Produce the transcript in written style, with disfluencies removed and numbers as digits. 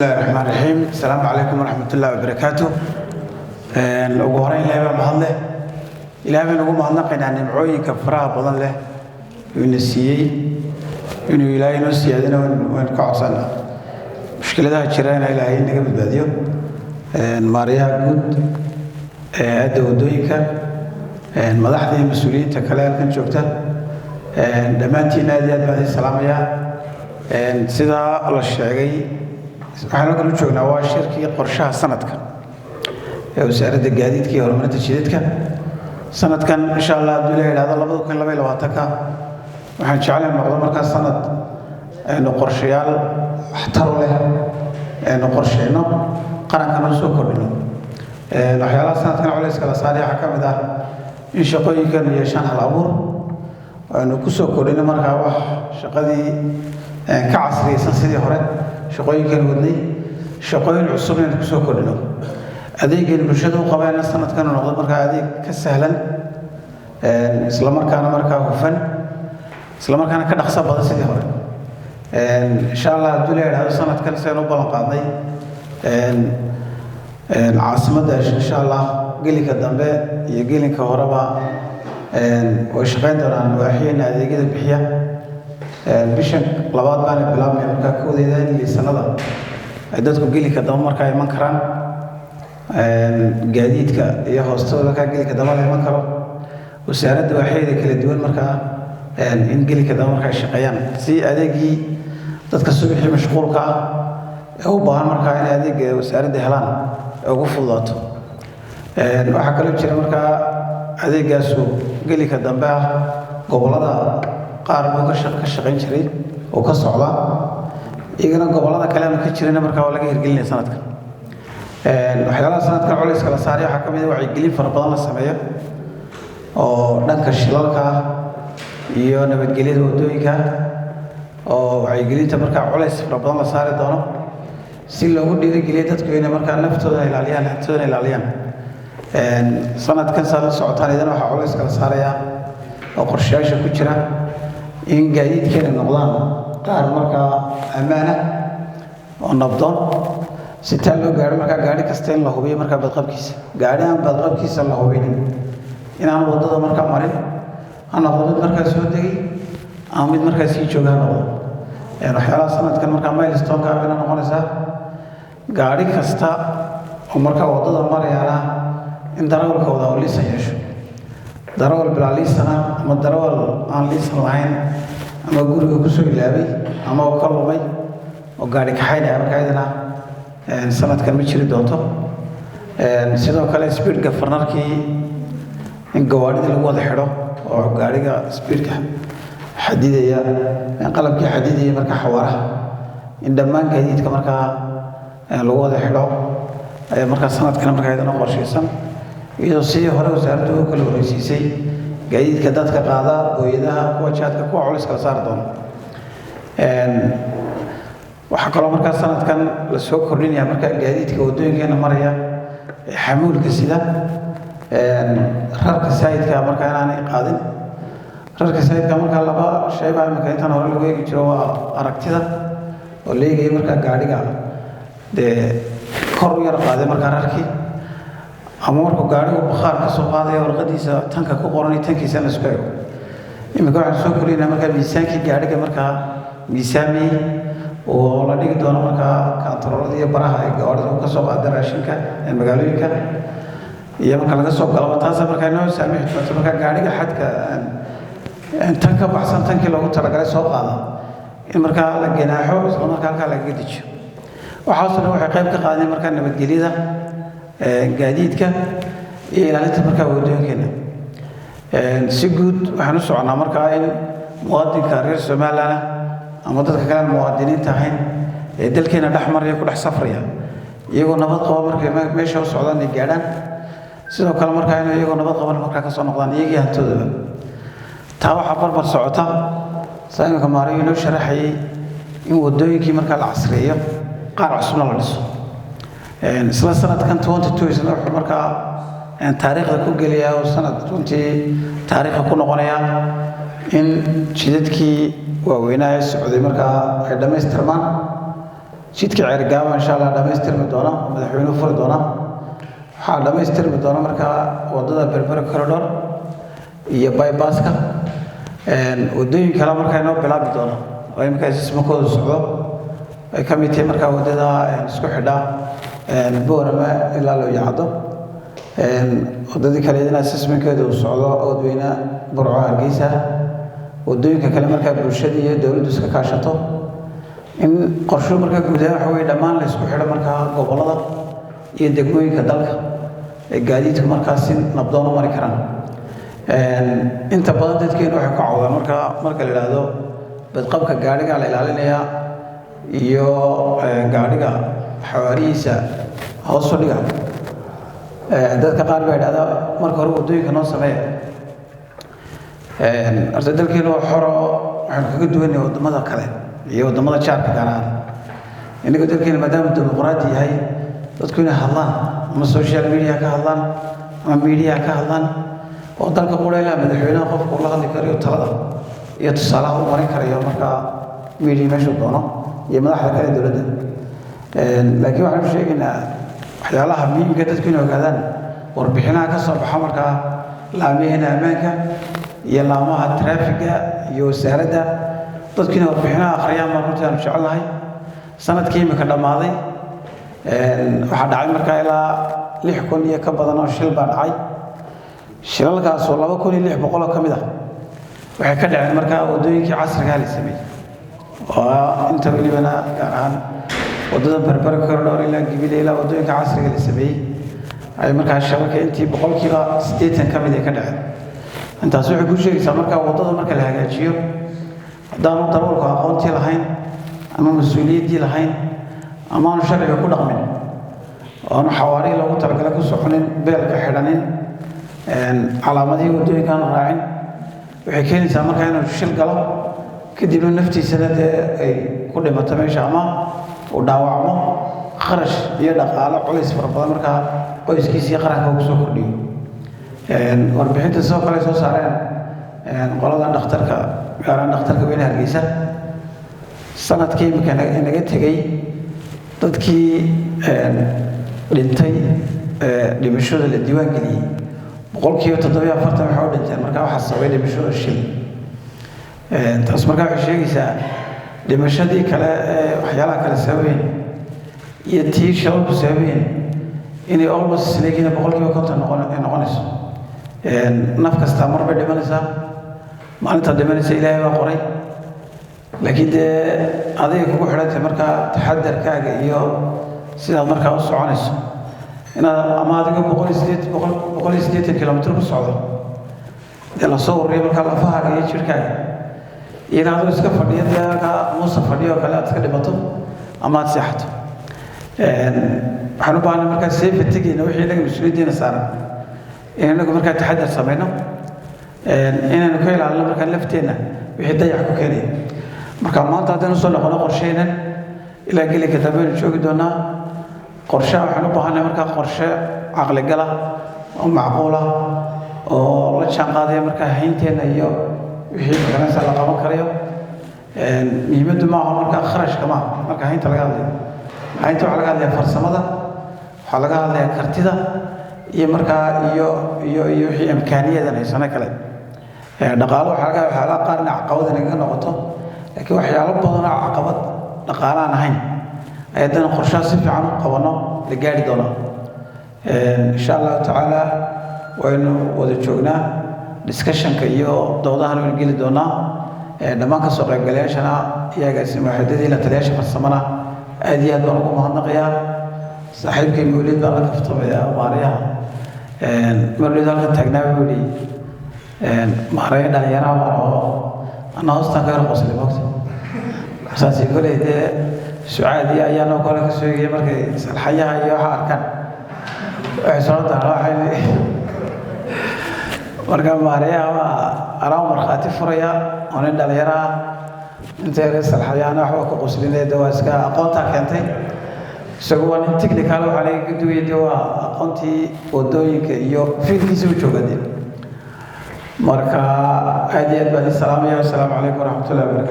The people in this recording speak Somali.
Bismillahi raxmaan raxiim. Asalaamu calaykum waraxmat ullahi wabarakaatu. Ugu horeyn, Ilahay baa mahadleh. Ilahay baynu ugu mahadnaqaynaa nimcooyinka faraha badan leh uu ina siiyey. Inuu Ilaahay inoo siyaadina waynu ka codsanaa. Mushkiladaha jirana Ilaahay naga badbaadiyo. Maarayaha guud ee adda waddooyinka, madaxda iyo mas-uuliyiinta kale halkan joogta, dhammaantiin aad iyo aad baan idin salaamayaa. Sidaa la sheegay, waxaan halkan u joognaa waa shirkii qorshaha sanadka ee Wasaaradda Gaadiidka iyo Horumarinta Jidadka. Sanadkan, insha Allah, hadduu la yidhahdo 2022-ka, waxaan jeclayn noqdo markaa sanad aynu qorshayaal waxtar leh aynu qorsheyno, qarankana u soo kordhino. Waxyaalaha sanadkan culayska la saaray waxaa ka mid ah in shaqooyinkan yeeshaan hal abuur aynu ku soo kordhino, markaa wax shaqadii ka casriyeysan sidii hore shaqooyinkan wadnay, shaqooyin cusub inaynu kusoo kordhino. Adeegeen bulshada u qabeenna sanadkan uu noqdo markaa adeeg ka sahlan, isla markaana markaa hufan, isla markaana ka dhaqso badan sidii hore. Insha Allah, hadduu la yidhahdo, sanadkan sidaan u ballan qaadnay, caasimadda, insha Allah, gelinka dambe iyo gelinka horeba way shaqayn doonaan waaxyeenna adeegyada bixiya. Bishan labaad baana bilaabmaya markaa koodeeda in liisanada ay dadku gelinka dambe markaa iman karaan, gaadiidka iyo hoostada markaa gelinka dambe la iman karo, wasaaradda waaxyada kala duwan markaa in gelinka dambe markaa shaqeeyaan, si adeegii dadka subaxii mashquulka ah ee u baahan markaa inay adeega wasaaradda helaan ee ugu fududaato. Waxaa kaloo jira markaa adeegaasu gelinka dambe ah gobollada qaar buu ka shaqayn jiray oo ka socda, iyagana gobollada kale aanu ka jirina markaa waa laga hirgelinaya sanadkan. Waxyaalaha sanadkan culayska la saaray waxaa ka mid ah wacyigelin fara badan la sameeyo oo dhanka shilalka iyo nabadgelyada waddooyinka, oo wacyigelinta markaa culays fara badan la saari doono si loogu dhiirigeliyo dadku inay markaa naftooda ilaaliyaan, hantidoodana ilaaliyaan. Sanadkan, saad la socotaan, idana waxaa culayska la saarayaa oo qorshayaasha ku jira in gaadiidkeena noqdaan qaar markaa ammaana oo nabdoon. Si taa loo gaadho, markaa gaadhi kasta in la hubiyo markaa badqabkiisa. Gaadhi aan badqabkiisa la hubinin inaan waddada markaa marin, ha noqdo mid markaa soo degay ama mid markaa sii jooga ha noqdo. Waxyaalaha sanadkan markaa milestone-ka bayna noqonaysaa, gaadhi kasta oo markaa waddada marayaana in darawalka wadaa uu liisan yeesho. Darawal bilaa liisana ama darawal aan liisan lahayn ama guriga kusoo ilaabay ama ka lumay oo gaadhi kaxaynaya markaa iyadana sanadkan ma jiri doonto. Sidoo kale, speed governor-kii in gawaadhida lagu wada xidho oo gaadhiga speed-ka xadidaya, qalabkii xadidaya markaa xawaaraha, in dhammaan gaadiidka markaa lagu wada xidho markaa sanadkan markaa iyadana qorshaysan, iyadoo sidii hore wasaaraddu u kala horreysiisay gaadiidka dadka qaada, booyadaha, kuwa jaadka, kuwa culus kala saari doono. Waxaa kaloo markaa sanadkan la soo kordhinaya markaa gaadiidka waddooyinkeena maraya ee xamuulka sida, rarka saayidka markaa inaanay qaadin. Rarka saayidka markaa laba shay baa imika intan hore lagu eegi jiro: waa aragtida oo la eegaya markaa gaadhiga dee kor u yar qaaday markaa rarkii, ama markuu gaadhigu bakhaar ka soo qaadaya warqadiisa tanka ku qoran iyo tankiisa la isku eego. Iminka waxaan soo kordhinaa markaa miisaankii gaadhiga markaa miisaamayey oo la dhigi doono markaa kantaroolada iyo baraha ay gawaarida ka soo qaada raashinka ee magaalooyinka iyo marka laga soo galaba. Taasa markaa inoo saamixi doonto markaa gaadhiga xadka tan ka baxsan tankii loogu talagalay soo qaada in markaa la ganaaxo, isla markaa halkaa lagaga dejiyo. Waxaasoo dhan waxay qayb ka qaadeen markaa nabadgelyada gaadiidka iyo ilaalinta markaa waddooyinkeena. Si guud, waxaan u soconnaa markaa in muwaadinka reer Somaliland ama dadka kale aan muwaadiniinta ahayn ee dalkeena dhex maraya, ku dhex safraya, iyagoo nabad qaba markay meesha u socdaan ay gaadhaan. Sidoo kale markaa inay iyagoo nabad qaban markaa ka soo noqdaan, iyagii hantoodaba. Taa waxaa barbar socota, saa iminka maarayo inoo sharaxayay, in waddooyinkii markaa la casriyeeyo, qaar cusubna la dhiso. Isla sanadkan 22 isna wuxuu markaa taariikhda ku geliyaa oo sanad runtii taariikhda ku noqonaya in jidadkii waaweynaa ee socday markaa ay dhammaystirmaan. Jidka Ceergaaba insha Allah dhamaystirmi doona, madaxweynuhu furi doona. Waxaa dhamaystirmi doona markaa wadada Berbera Corridor iyo bypasska. Wadooyin kale markaa inoo bilaabi doona oo imika assessmentkooda socdo ay ka mid tahay markaa wadada isku xidha Boorama ilaa Looyacado, wadadii kale iyadana assessmentkeeda uu socdo, Oodweyne, Burco, Hargeysa. Wadooyinka kale markaa bulshada iyo dowladdu iska kaashato in qorshuhu markaa guud ahaan waxa weye dhammaan la isku xidho markaa gobollada iyo degmooyinka dalka ee gaadiidku markaa si nabdoon u mari karaan. Inta badan dadkeenu waxay ku cawdaan markaa marka la yidhaahdo badqabka gaadhiga la ilaalinayaa iyo gaadhiga xawaarihiisa hoos u dhiga. Dadka qaar baa yidhahdaa marka hore waddooyinka noo sameeya. Horta dalkeenu waa xoro, waxaynu kaga duwannahay waddamada kale iyo waddamada jaarka gaar ahaan. Innaga dalkeenu maadaama dimuqraadi yahay, dadku inay hadlaan ama social media ka hadlaan ama media ka hadlaan oo dalka qura ilaa madaxweynaha qofku ula hadli karayo, talada iyo tusaalaha u marin karayo markaa media meeshuu doono iyo madaxda kale dowladda. Laakiin waxaanu sheegaynaa waxyaalaha muhiimka dadku inay ogaadaan warbixinaha ka soo baxa markaa laamaheena ammaanka iyo laamaha traafiga iyo wasaaradda. Dadku inay warbixinaha akhriyaan baan runtii aanu jecelnahay. Sanadkii imika dhammaaday waxaa dhacay markaa ilaa 6000 iyo ka badan oo shil baa dhacay. Shilalkaasoo 2600 oo ka mid ah waxay ka dhaceen markaa waddooyinkii casrigaa la sameeyey, oo inta welibana gaar ahaan waddada Berbera Corridor ilaa Gibile ilaa waddooyinka casriga la sameeyey ay markaa shilalka intii 80% ka mid ay ka dhaceen. Intaas waxay ku sheegaysaa markaa waddada marka la hagaajiyo, haddaanu darawalku aqoontii lahayn ama mas-uuliyaddii lahayn ama aanu sharciga ku dhaqmin oo aanu xawaarihii loogu talagalay ku soconin, beelka xidhanin, calaamadihii waddooyinka aanu raacin, waxay keenaysaa markaa inuu shil galo, kadibna naftiisana dee ay ku dhimato meesha ama uu dhaawacmo, kharash iyo dhaqaalo culays fara badan markaa qoyskiisa iyo qaranka uu kusoo kordhiyo. Warbixinta sidoo kale ay soo saareen qolada dhakhtarka, gaar ahaan dhakhtarka weyne Hargeysa, sanadkii imika inaga tegey dadkii dhintay, dhimashooda la diiwaan geliyey, 47% waxay u dhinteen markaa waxaa sababay dhimashooda shil. Taas markaa waxay sheegaysaa dhimashadii kale ee waxyaalaha kale sababeyn iyo tii shabaabku sababeyn inay almost isleegiina 50% ay noqonayso. Naf kastaa mar bay dhimanaysaa. Maalintaad dhimanaysa Ilaahay baa qoray, laakiin dee adiga kugu xidhantahay markaa taxadarkaaga iyo sidaad markaa u soconayso, inaad ama adigoo 180 kilomitir ku socdo dee lasoo ururiyo markaa lafahaaga iyo jirhkaaga, iyo in adoo iska fadhiyo dee halkaa Muuse fadhiyo oo kale aad iska dhimato ama aad seexato. Waxaan u baahnay markaa safetygeena, wixii inaga mas-uuliyaddeena saaran, in inagu markaa taxadar samayno, inaynu ka ilaalino markaa lafteenna wixii dayac ku keenaya. Marka maanta haddaynu soo noqono qorsheynan, ilaa gelinka dambe aynu joogi doonaa qorshaha. Waxaan u baahanay markaa qorshe caqligala oo macquula oo la jaan qaadaya markaa haynteenna iyo wixii magaranaysa la qaban karayo. Muhiimaddu maaha markaa kharashka, maaha marka haynta laga hadlayo. Haynta waxaa laga hadlayaa farsamada, waxaa laga hadlayaa kartida iyo markaa iyo wixii imkaaniyadan haysano kale. Dhaqaalo waxaa laga waxyaalaha qaarna caqabad inaga noqoto, laakiin waxyaalo badan oo caqabad dhaqaalaan ahayn ay haddana qorshaha si fiican u qabanno la gaari doonaa insha Allahu tacaala. Waynu wada joognaa, discussionka iyo doodahan waynu geli doonaa. Dhammaan kasoo qaybgalayaashana iyo agaasimo waaxidadii, la taliyaasha farsamana aad iyo aad baan ugu mahadnaqayaa. Saaxiibkay Mawlid baan la kaftamayaa, maarayaha mawlid halkan taagnaa buu yihi maaraya dhalinyaraha baan oo ana hoostaan ka yar qoslay moogta saasi koley dee Sucaad iyo ayaanoo kale ka soo eegaya markay salxayaha iyo waxa arkaan waxay soo doonaan waxay. Marka maarayaha waa anaa markhaati furaya oo nin dhalinyaro ah inta yare salxayaana waxba ku qoslinay. De waa iska aqoontaa keentay, isagu waa nin technical, waxaa laga duwaya de waa aqoontii wadooyinka iyo fiilkiisa u jooga de. Marka aad iyo aad baan idin salaamaya. Wasalaamu calaykum waraxmatullahi wabarakatu.